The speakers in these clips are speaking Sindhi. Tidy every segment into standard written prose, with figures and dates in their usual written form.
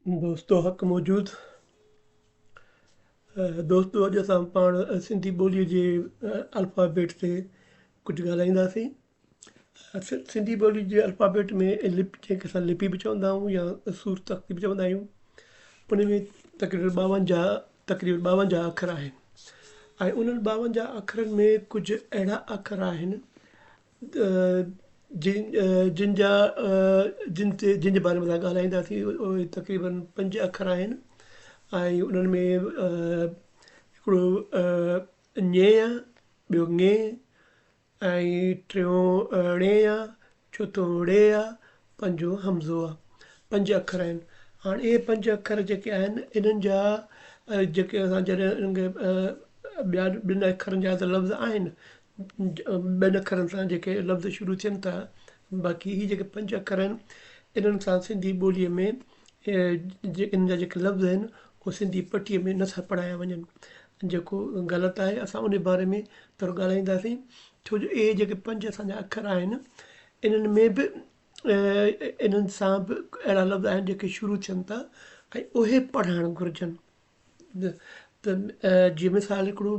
دوستو حق موجود دوستو اڄ اسان پاڻ سنڌي ٻوليء جي الفابيٽ تي ڪجهه ڳالهائينداسين. سنڌي ٻوليء جي الفابيٽ ۾ لپ جنهن کي اسان لپي به چوندا آهيون يا صورت تختي به چوندا آهيون ان ۾ تقريبن ٻاونجاهه تقريبن ٻاونجاهه اکر آهن ۽ انهن ٻاونجاهه اکرن ۾ ڪجهه اهڙا اکر آهن جن جن جا جن تي جن جي باري ۾ اسان ڳالهائينداسين اهي تقريبن پنج اکر آهن ۽ انهن ۾ هڪڙو ڃ آ ٻيو ڱ ۽ ٽيون ڻ آ چوٿون ڙ آ پنجون همزو آ. پنج اکر آهن. هاڻ اهي پنج اکر جيڪي آهن انهن جا جيڪي اسان جڏهن انهن کي ٻيا ٻن اکرن جا ته لفظ آهن ٻن اکرن سان جيڪي لفظ شروع ٿين ٿا باقي هي جيڪي پنج اکر آهن انهن سان سنڌي ٻوليء ۾ انهن جا جيڪي لفظ آهن اهي سنڌي پٽيء ۾ نٿا پڙهايا وڃن جيڪو غلط آهي اسان ان باري ۾ ٿورو ڳالهائينداسين ڇو جو اهي جيڪي پنج اسان جا اکر آهن انهن ۾ به انهن سان به اهڙا لفظ آهن جيڪي شروع ٿين ٿا ۽ اهي پڙهائڻ گهرجن ته جيئن مثال هڪڙو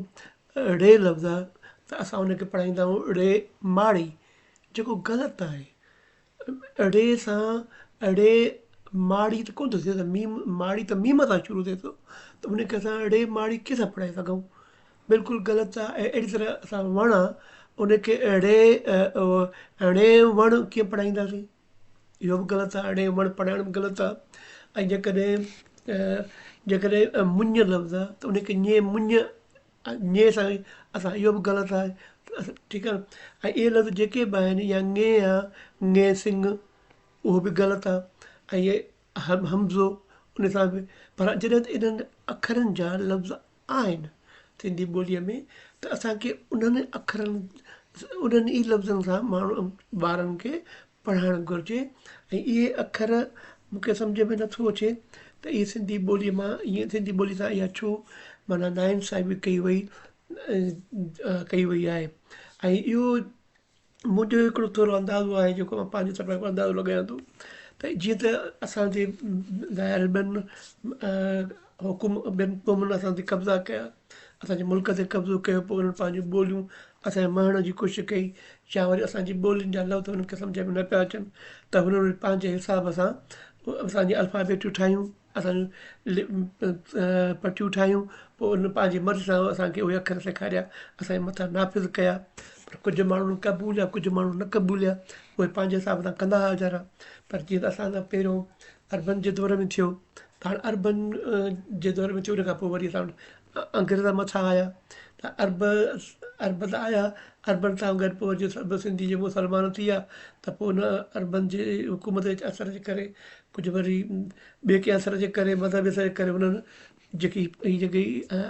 ڙي لفظ آهي ته اسان ان کي پڙهائيندا آهيون ڙي ماڙي جيڪو غلط آهي ڙي سان ڙي ماڙي ته ڪونه ٿو ٿئي ته ميم ماڙي ته ميم سان شروع ٿئي ٿو ته ان کي اسان ڙي ماڙي ڪيئن ٿا پڙهائي سگهون بلڪل غلط آ ۽ اهڙي طرح اسان وڻ آ ان کي ڙي ڙي وڻ ڪيئن پڙهائينداسين اهو به غلط آ ڙي وڻ پڙهائڻ به غلط آ ۽ جيڪڏهن جيڪڏهن مڃ لفظ آ ته ان کي ڃي مڃ ڃي سان اسان اهو به غلط آهي ٺيڪ آ ۽ اهي لفظ جيڪي به آهن يا ڱي آ ڱي سنگ اهو به غلط آ ۽ اهي همزو ان سان به پر جڏهن ته انهن اکرن جا لفظ آهن سنڌي ٻوليء ۾ ته اسان کي انهن اکرن انهن ئي لفظن سان ماڻهو ٻارن کي پڙهائڻ گهرجي ۽ اهي اکر مون کي سمجهه ۾ نٿو اچي ته اهي سنڌي ٻوليء مان ائين سنڌي ٻوليء سان اها ڇو معنيٰ ناانصافي ڪئي وئي ڪئي وئي آهي ۽ اهو منهنجو هڪڙو ٿورو اندازو آهي جيڪو مان پنهنجي طرفان هڪڙو اندازو لڳايان ٿو ته جيئن ته اسان جي ظاهر ٻين حڪم ٻين قومن اسان تي قبضا ڪيا اسان جي ملڪ تي قبضو ڪيو پوء انهن پنهنجون ٻوليون اسان کي مڙهڻ جي ڪوشش ڪئي يا وري اسان جي ٻولين جا لفظ انهن کي سمجهه ۾ نه پيا اچن ته هنن وري پنهنجي حساب سان اسان جي الفابيٽون ٺاهيون اسان جون پٽيون ٺاهيون پوء ان پنهنجي مرضي سان اسان کي اهي اکر سيکاريا اسان جي مٿان نافذ ڪيا پر ڪجهه ماڻهن قبوليا ڪجهه ماڻهن نه قبوليا اهي پنهنجي حساب سان ڪندا هئا ويچارا پر جيئن ته اسان سان پهريون عربن جي دور ۾ ٿيو ته هاڻي عربن جي دور ۾ ٿيو ان کان پوء وري اسان وٽ انگريز مٿان آيا ته عرب عرب ته آيا عربن سان گڏ پوء وري سڀ سنڌي جي مسلمان ٿي ويا ته پوء ان عربن جي حڪومت جي اثر جي ڪري ڪجهه وري ٻئي ڪنهن اثر جي ڪري مذهبي اثر جي ڪري انهن جيڪي هي جيڪي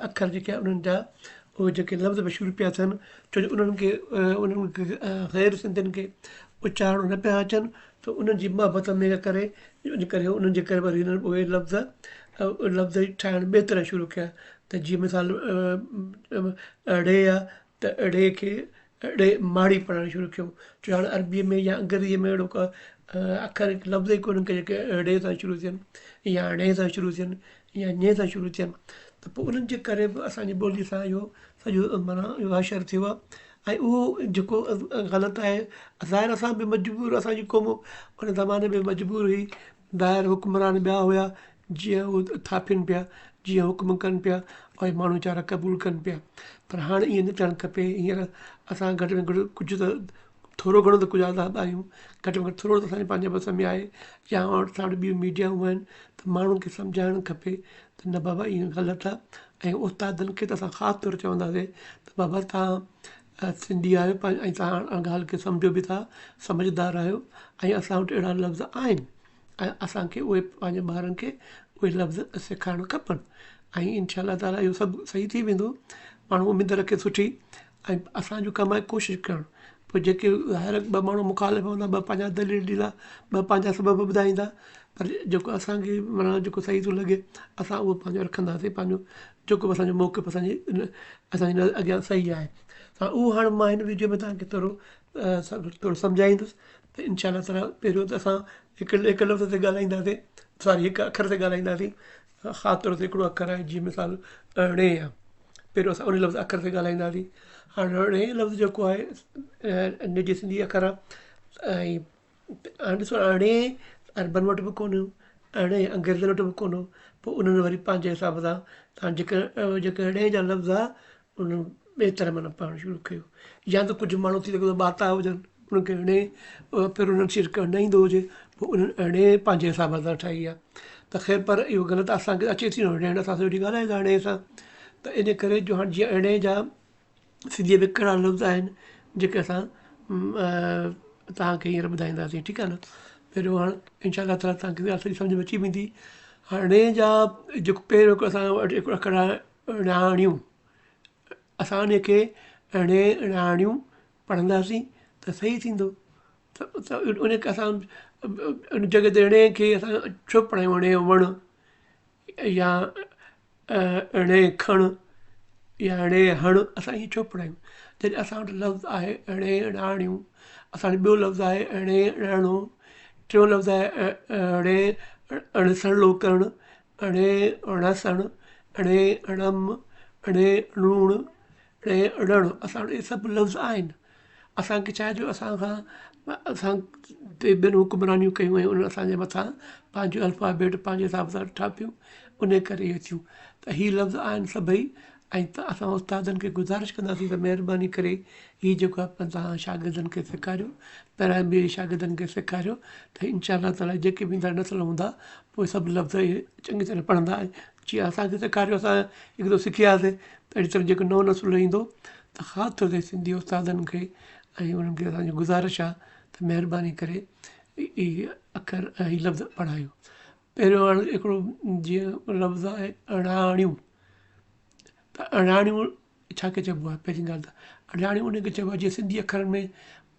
اکر جيڪي آهن انهن جا اهي جيڪي لفظ مشهور پيا ٿين ڇو جو انهن کي انهن کي غير سنڌين کي اچارڻ نه پيا اچن ته انهن جي محبت ۾ ڪري ان ڪري انهن جي ڪري وري هنن اهي لفظ لفظ ٺاهڻ ٻئي طرح شروع ڪيا ته جيئن مثال ڙي آ ته ڙي کي ڙي ماڙي پڙهڻ شروع ڪيو ڇو هاڻي عربيء ۾ يا انگريزيء ۾ اهڙو ڪو اکر لفظ ئي ڪونهن ڪي جيڪي ڙي سان شروع ٿين يا ڻي سان شروع ٿين يا ڃي سان شروع ٿين ته پوء انهن جي ڪري به اسان جي ٻوليء سان اهو سڄو معنيٰ اهو حشر ٿيو آهي ۽ اهو جيڪو غلط آهي ظاهر اسان به مجبور اسان جي قوم ان زماني ۾ مجبور هئي ظاهر حڪمران ٻيا هيا جيئن هو ٿاڦين پيا جيئن حڪم ڪن پيا ۽ ماڻهو ويچارا قبول ڪن پيا پر هاڻي ائين نه ٿيڻ کپي هينئر اسان گهٽ ۾ گهٽ ڪجهه ته ٿورو گهڻو ته ڪجهه آزاد آهيون گهٽ ۾ گهٽ ٿورو ته اسان جي پنهنجي وس ۾ آهي يا اسان وٽ ٻيون ميڊيائون آهن ته ماڻهن کي سمجهائڻ کپي ته نه بابا ائين غلط آهي ۽ استادن کي ته اسان خاص طور چونداسين ته بابا توهان سنڌي آهيو ۽ توهان ان ڳالهه کي سمجهو به ٿا سمجهدار آهيو ۽ اسان وٽ اهڙا لفظ آهن ۽ اسان کي اهي پنهنجي ٻارن کي اهي لفظ سيکارڻ کپن ۽ انشاء الله تعاليٰ اهو سڀ صحيح ٿي ويندو ماڻهو اميد رکي سٺي ۽ اسان جو ڪم آهي ڪوشش ڪرڻ پوء جيڪي هر ٻه ماڻهو مخالف هوندا ٻه پنهنجا دليل ڏيندا ٻه پنهنجا سبب ٻڌائيندا پر جيڪو اسان کي معنيٰ جيڪو صحيح ٿو لڳي اسان اهو پنهنجو رکنداسين پنهنجو جيڪو به اسان جو موقف اسان جي اسان جي اڳيان صحيح آهي ته اهو هاڻي مان هن ويڊيو ۾ توهان کي ٿورو ٿورو سمجهائيندس ته انشاء الله تعاليٰ پهريون ته اسان هڪ هڪ لفظ تي ڳالهائينداسين ساري هڪ اکر تي ڳالهائينداسين خاص طور تي هڪڙو اکر آهي جيئن مثال ڻي آهي پهريون اسان ان لفظ اکر تي ڳالهائينداسين هاڻي ڻي لفظ جيڪو آهي نج سنڌي اکر آهي ۽ هاڻي ڏسو ڻي عربن وٽ به ڪونه هو ڻي انگريزن وٽ به ڪونه هو پوء انهن وري پنهنجي حساب سان تان جيڪي جيڪي ڻي جا لفظ آهي انهن ٻئي طرح معنيٰ پڙهڻ شروع ڪيو يا ته ڪجهه ماڻهو ٿي سگهي ٿو ٻاتا هجن انهن کي ڻي پروننسيئيٽ ڪرڻ نه ايندو هجي پوء انهن ڻي پنهنجي حساب سان ٺاهي آهي ته خير پر اهو غلط اسان کي اچي ٿي نه ڻي اسان سڄو ڏينهن ڳالهايون ٿا ڻي سان ته ان ڪري جو هاڻي جيئن ڻي جا سنڌيء ۾ ڪهڙا لفظ آهن جيڪي اسان توهان کي هينئر ٻڌائينداسين ٺيڪ آهي نه پهريون هاڻ انشاء الله تعاليٰ توهان کي ڳالهه سڄي سمجهه ۾ اچي ويندي هاڻ ڻي جا جيڪو پهريون هڪ اسان وٽ هڪ اکر آهي ڻاڻيون اسان ان کي ڻي ڻاڻيون پڙهنداسين ته صحيح ٿيندو ته ان کي اسان ان جڳهه تي ڻي کي اسان ڇو پڙهايون ڻي وڻ يا ڻي کڻ يا ڻي هڻ اسان ائين ڇو پڙهايون جڏهن اسان وٽ لفظ آهي ڻي ڻاڻيون اسان وٽ ٻيو لفظ آهي ڻي ڻڻو ٽيون لفظ آهي ڻي اڻسڙو ڪرڻ ڻي اڻسڻ ڻي اڻم ڻي اڻوڻ ڻي اڻڻ اسان وٽ اهي سڀ لفظ آهن اسان کي ڇا آهي جو اسان کان اسان تي ٻين حڪمرانيون ڪيون ويون انهن اسان جي مٿان پنهنجو الفابيٽ پنهنجي حساب سان ٺاهيون ان ڪري اهي ٿيون ته هي لفظ آهن سڀئي ۽ اسان استادن کي گذارش ڪنداسين ته مهرباني ڪري هي جيڪو آهي توهان شاگردن کي سيکاريو پرائمري شاگردن کي سيکاريو ته انشاء الله تعاليٰ جيڪي به ايندڙ نسل هوندا پوء سڀ لفظ اهي چڱي طرح پڙهندا جيئن اسان کي سيکاريو اسان هڪ دفعو سکي وياسين ته اهڙي طرح جيڪو نئون نسل ايندو ته خاص طور تي سنڌي استادن کي ۽ انهن کي اسان جي گذارش آهي ته مهرباني ڪري اهي اکر ۽ هي لفظ پڙهايو پهريون هاڻي هڪڙو جيئن لفظ آهي اڻاڻيون ته اڻاڻيون ڇا کي چئبو آهي پهرين ڳالهه ته اڻاڻيون ان کي چئبو آهي جيئن سنڌي اکرن ۾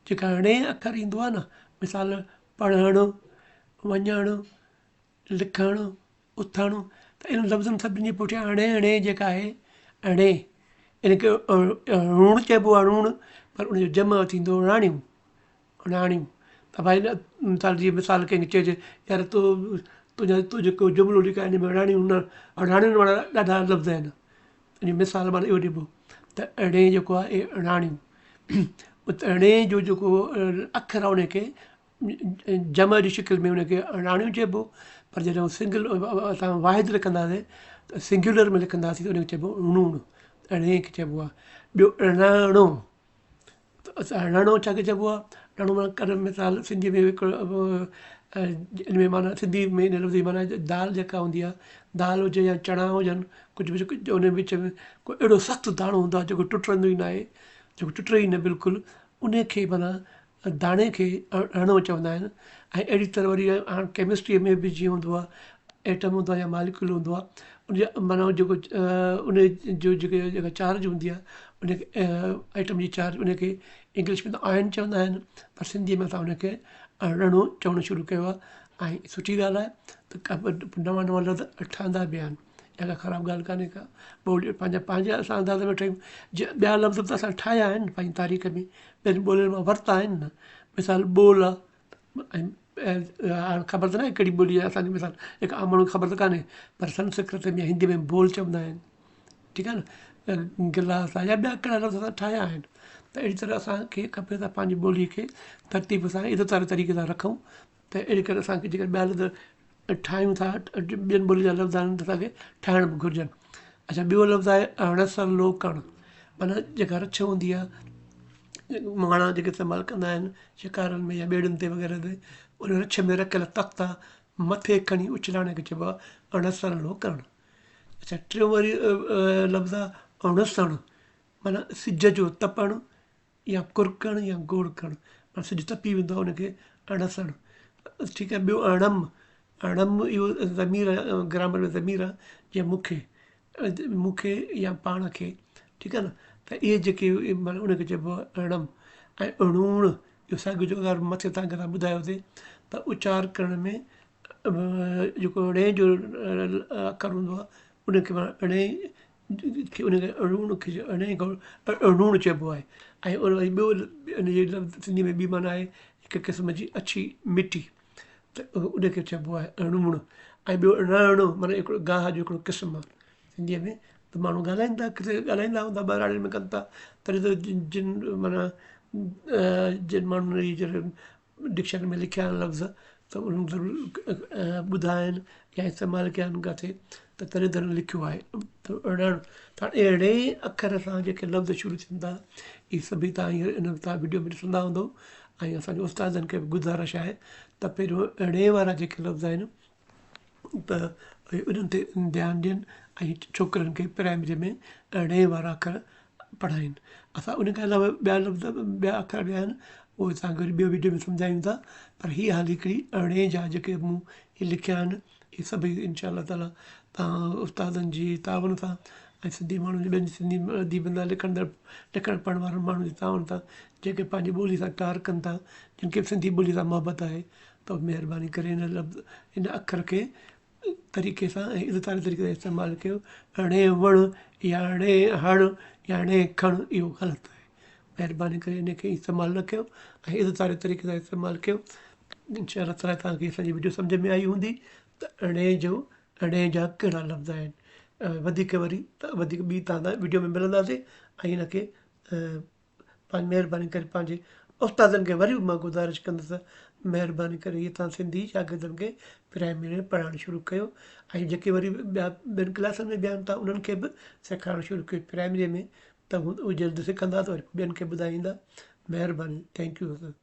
جيڪا ڻي اکر ايندو آهي نه مثال پڙهڻ وڃڻ لکڻ، اٿڻ ته انهن لفظن سڀني جي پٺيان ڻي ڻي جيڪا آهي ڻي ان کي ڻوڻ چئبو آهي ڻوڻ پر ان جو جمع ٿيندو ڻاڻيون ڻاڻيون ته ڀائي مثال جيئن مثال ڪنهن کي چئجي يار تو تنهنجا تو جيڪو جملو لکيو آهي ان ۾ ڻاڻيون نه ڻاڻين وارا ڏاڍا لفظ آهن ان جو مثال معنيٰ اهو ڏبو ته ڻي جيڪو آهي ڻاڻيون ڻي جو جيڪو اکر آهي ان کي جمع جي شڪل ۾ ان کي اڻاڻيون چئبو پر جڏهن سنگل اسان واحد لکنداسين ته سنگيولر ۾ لکنداسين ته ان کي چئبو اڻوڻ اڻي کي چئبو آهي ٻيو اڻاڻو ته اڻاڻو ڇا کي چئبو آهي اڻاڻو معنيٰ ڪڏهن مثال سنڌي ۾ هڪڙو ان ۾ معنيٰ سنڌي ۾ ان لفظ جي معنيٰ دال جيڪا هوندي آهي دال هجي يا چڻا هجن ڪجهه به ان وچ ۾ ڪو اهڙو سخت داڻو هوندو آهي جيڪو ٽٽندو ئي نه آهي جيڪو ٽٽي ئي نه بلڪل ان کي معنيٰ داڻي کي اڻو چوندا آهن ۽ اهڙي طرح وري هاڻ ڪيمسٽريء ۾ به جيئن هوندو آهي ايٽم هوندو آهي يا ماليڪيول هوندو آهي ان جي معنيٰ جيڪو ان جو جيڪي جيڪا چارج هوندي آهي ان کي ايٽم جي چارج ان کي انگلش ۾ ته آئن چوندا آهن پر سنڌيء ۾ اسان ان کي اڻو چوڻ شروع ڪيو آهي ۽ سٺي ڳالهه آهي ته نوان نوان لفظ ٺهندا به آهن اها ڪا خراب ڳالهه ڪانهي ڪا ٻولي پنهنجا پنهنجا اسان انداز ۾ ٺاهيون جي ٻيا لفظ به ته اسان ٺاهيا آهن پنهنجي تاريخ ۾ ٻين ٻولين مان ورتا آهن نه مثال ٻول آهي هاڻ خبر ته ناهي ڪهڙي ٻولي آهي اسانکي مثال هڪ عام ماڻهو کي خبر ته ڪانهي پر سنسڪرت ۾ هندي ۾ بول چوندا آهن ٺيڪ آهي نه گلاس آهي يا ٻيا ڪهڙا لفظ اسان ٺاهيا آهن ته اهڙي طرح اسانکي کپي ته پنهنجي ٻولي کي ترتيب سان عزت واري طريقي سان رکون ته اهڙي ڪري اسان کي جيڪڏهن ٻيا لفظ ٺاهيون ٿا ٻين ٻولين جا لفظ آهن ته اسان کي ٺاهڻ به گهرجن. اڇا ٻيو لفظ آهي اڻسرلو ڪڻ معنيٰ جيڪا رڇ هوندي آهي مهاڻا جيڪي استعمال ڪندا آهن شڪارن ۾ يا ٻيڙين تي وغيره تي ان رڇ ۾ رکيل تختا مٿي کڻي اڇلائڻ کي چئبو آهي اڻسرلو ڪرڻ. اڇا ٽيون وري لفظ آهي اڻسڻ معنيٰ سج جو تپڻ يا ڪرڪڻ يا گوڙ ڪرڻ معنيٰ سج تپي ويندو آهي ان کي اڻسڻ ٺيڪ آهي ٻيو اڻم اڻم اهو ضمير آهي گرامر ۾ ضمير آهي جيئن مون کي مون کي يا پاڻ کي ٺيڪ آهي نه ته اهي جيڪي معنيٰ ان کي چئبو آهي اڻم ۽ اڻوڻ اهو ساڳيو جيڪو ڳالهه مٿي تان کي ٻڌايوسي ته اچار ڪرڻ ۾ جيڪو ڻي جو اکر هوندو آهي ان کي معنيٰ ڻي کي ان کي اڻوڻ کي اڻي اڻوڻ چئبو آهي ۽ ان وري ٻيو ان جي لفظ سنڌي ۾ ٻي معنيٰ آهي هڪ قسم جي اڇي مٽي. ته ان کي چئبو آهي اڻوڻ ۽ ٻيو اڻاڻ معنيٰ هڪڙو گاهه جو هڪڙو قسم آهي سنڌيء ۾ ته ماڻهو ڳالهائين ٿا ڪٿي ڳالهائيندا هوندا ٻهراڙين ۾ ڪن ٿا تڏهن ته جن معنيٰ جن ماڻهن اهي جڏهن ڊڪشنري ۾ لکيا آهن لفظ ته انهن ضرور ٻڌا آهن يا استعمال ڪيا آهن ڪاٿي ته تڏهن تڏهن لکيو آهي ته اڻاڻ ته هاڻي اهڙي اکر سان جيڪي لفظ شروع ٿين ٿا اهي سڀئي توهان هينئر ان توهان وڊيو ۾ ڏسندا هوندو ۽ اسان جي استادن کي به گذارش آهي ته پهريون اڻي وارا جيڪي لفظ آهن ته انهن تي ڌيان ڏين ۽ ڇوڪرن کي پرائمري ۾ اڻي وارا اکر پڙهائين اسان ان کان علاوه ٻيا لفظ ٻيا اکر به آهن اهي توهان کي وري ٻيو وڊيو ۾ سمجهايون ٿا پر هي حال هڪڙي اڻي جا جيڪي مون هي لکيا آهن اهي سڀئي انشاء الله تعاليٰ توهان استادن جي تعاون سان ۽ سنڌي ماڻهن جي ٻين سنڌي اديبن سان لکندڙ لکڻ پڙهڻ وارن ماڻهن جي تعاون سان جيڪي پنهنجي ٻولي سان پيار ڪن ٿا جن کي به سنڌي ٻولي سان محبت آهي ته مهرباني ڪري هن لفظ هن اکر کي طريقي سان ۽ عزت واري طريقي سان استعمال ڪيو اڙي وڻ يا اڙي هڻ يا اڙي کڻ اهو غلط آهي مهرباني ڪري ان کي استعمال نه ڪيو ۽ عزت واري طريقي سان استعمال ڪيو انشاء الله تعالي توهان کي اسان جي وڊيو سمجهه ۾ آئي هوندي ته اڙي جو اڙي جا ڪهڙا لفظ آهن وڌيڪ وري وڌيڪ ٻي توهان سان وڊيو ۾ ملنداسين ۽ ان کي پنهنجي مهرباني ڪري پنهنجي استادن کي وري به مان گذارش ڪندس ته مهرباني ڪري هي توهان سنڌي شاگردن کي پرائمري ۾ پڙهائڻ شروع ڪيو ۽ جيڪي وري ٻيا ٻين ڪلاسن ۾ به آهن ته انهن کي به سيکارڻ شروع ڪيو پرائمري ۾ ته هو جلد سکندا ته وري ٻين کي ٻڌائيندا مهرباني thank you sir.